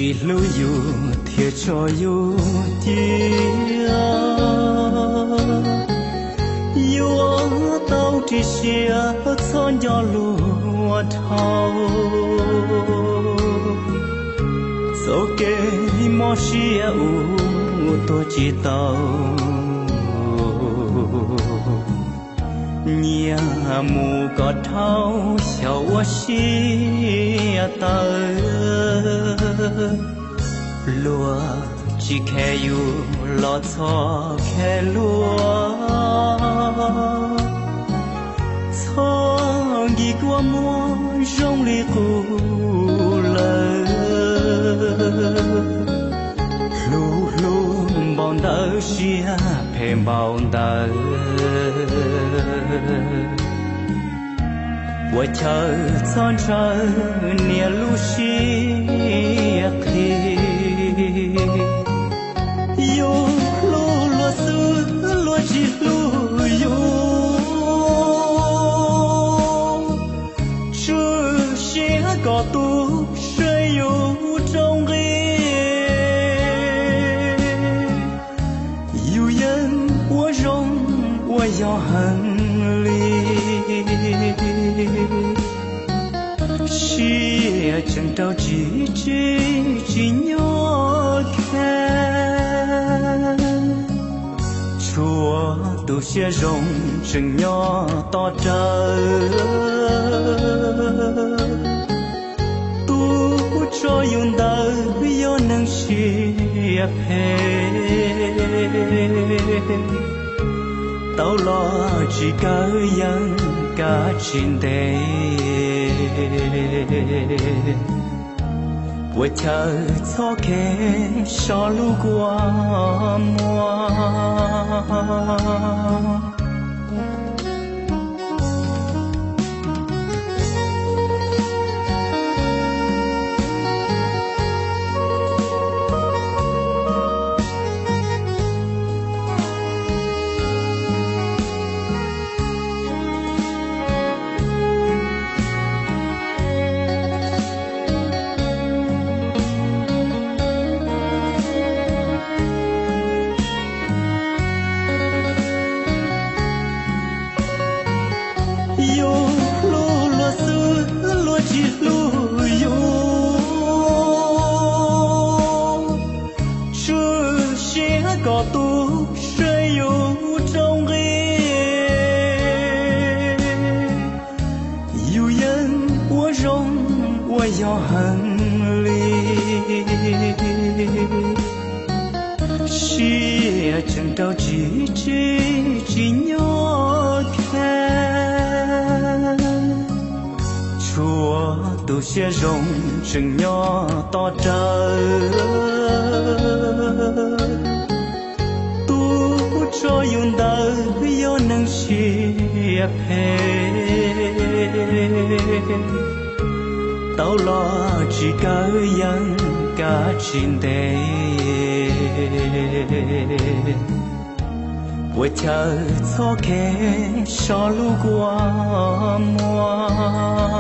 Tsis hlub yus thiaj tso yus cia, yuav tau ris siab txhob nco luag dhau. Txoj kev mob siab ua tuag tsis tau, nyias mus kom dhau xyaum ua siab tawv. Luag tsis khe yus los txhob khe luag, txhob nkig kua muag zoo li qub lawm. Hlub hlub npaum ntawd siab phem npaum ntawd, ua chaw txhob ntshaw niam lub siab qhis. Yus hlub luag xwb luag tsis hlub yus, tswm siab kom tu siab yus rau nqi. Yus yeej ua zoo ua yog heev li, siab tseem rau tsis tsim tsis nyob khe. Tshuav tus siab zoo tseem nyob tos rawv, tus tso yus ntawd yog neeg siab phem. Tau los tsis kawg yeej kav tsis ntev, ua chaw txhob khev so lub kua muag. Yus hlub luag xwb luag tsis hlub yus, tswm siab kom tu siab yus rau nqi. Yus yeej ua zoo ua yog heev li, siab tseem rau tsis tsim tsis nyob khe. Tshuav tus siab zoo tseem nyob tos rawv, tus tso yus ntawd yog neeg siab phem. Tau los tsis kawg yeej kav tsis ntev, ua chaw txhob khev so lub kua muag.